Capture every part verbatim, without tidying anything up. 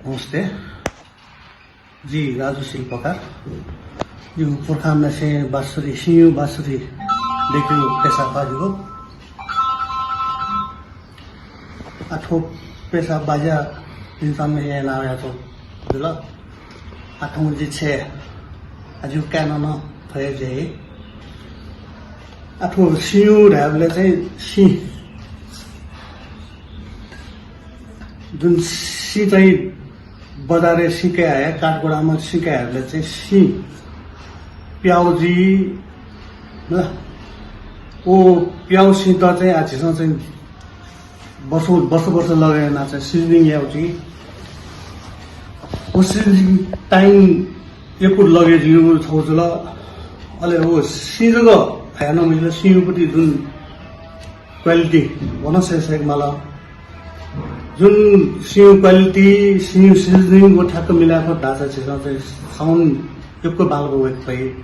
नमस्ते। जि राजु शिल्पकार। जिगु पुर्खांनिसें बाँसुरी, सिंयु बाँसुरी दय्‌केगु पेसा खः जिगु। आ, थ्व पेसा बाज्यापिन्सं हे याना वयाच्वंगु जुल। आ, थौं जि छेँ, आ, जिगु काय्‌नं नं थ्व हे ज्या याइ। आ, थ्व सिंयु धायेबलय् चाहिँ सिं, जुन सिं चाहिँ बजारय् सिं कयाः हये, काठगोडामा सिं कयाः हयेबलय् चाहिँ सिं प्याः जुइ, ल। व प्याः सिंत चाहिँ आ झीसं चाहिँ वर्ष, वर्ष, वर्ष लगे यानाः चाहिँ seasoning याये जुइ। व seasoning time यक्व लगे जुइ छगू जुल। अले व सिं जक हयाः नं मजिल, सिंयुपट्टि जुन quality व नं सय्‌के माल। जुन सिंयु quality, सिंयु seasoning व ठ्याक्क मिलाय् फत धाःसा झीसं चाहिँ साउन्ड यक्व बांलाक वय्‌के फइ।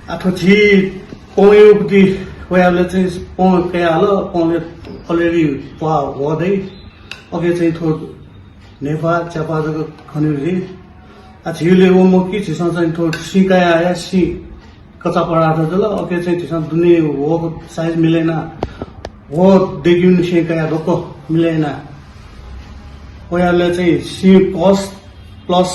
आ, थ्व झी पंयुपट्टि वयाबलय् चाहिँ पं कयाहल, पंले already प्वाः वः दइ। अके चाहिँ थ्व न्हय्‌प्वाः च्याप्वाः जक खनेगु जुइ। आ, झीगुले व मखु कि झीसं चाहिँ थ्व सिं कयाः हया सिं कच्चा पदार्थ जुल, अके चाहिँ झीसं दुने व size मिले याना, व दय्‌केगुनिसें कयाः दक्व मिले याना वयाबलय् चाहिँ सिंयु cost plus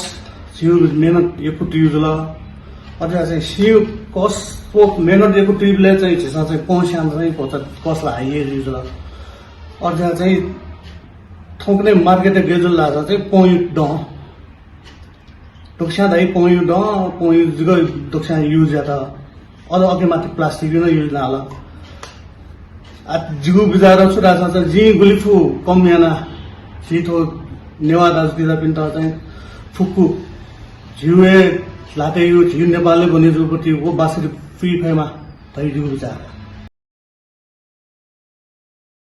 झीगु मेहनत यक्व तुयु जुल। अथे चाहिँ सिंयु cost व मेहनत यक्व तुयुबलय् चाहिँ झीसं चाहिँ पं स्यानाः चाहिँ भचा cost ला high हे जुइ जुल। अथे चाहिँ थौंकन्हय् market-य् गय् जुल धाःसा चाहिँ पंयु दँ। दक्वस्यां धाइ पंयु दँ, पंयु जक दक्वस्यां use यात। अले अके माथि plastic-यु नं use यानाहल। आ, जिगु विचारं छु धाःसा चाहिँ जिं गुलि फु कम याना, झी थ्व नेवाः दाजुकिजापिन्त चाहिँ फुक्क झीगु हे ल्हातय्‌यु, झीगु नेपालय् बने जूगु पति व बाँसुरी पुइ फयेमा धइ जिगु विचार।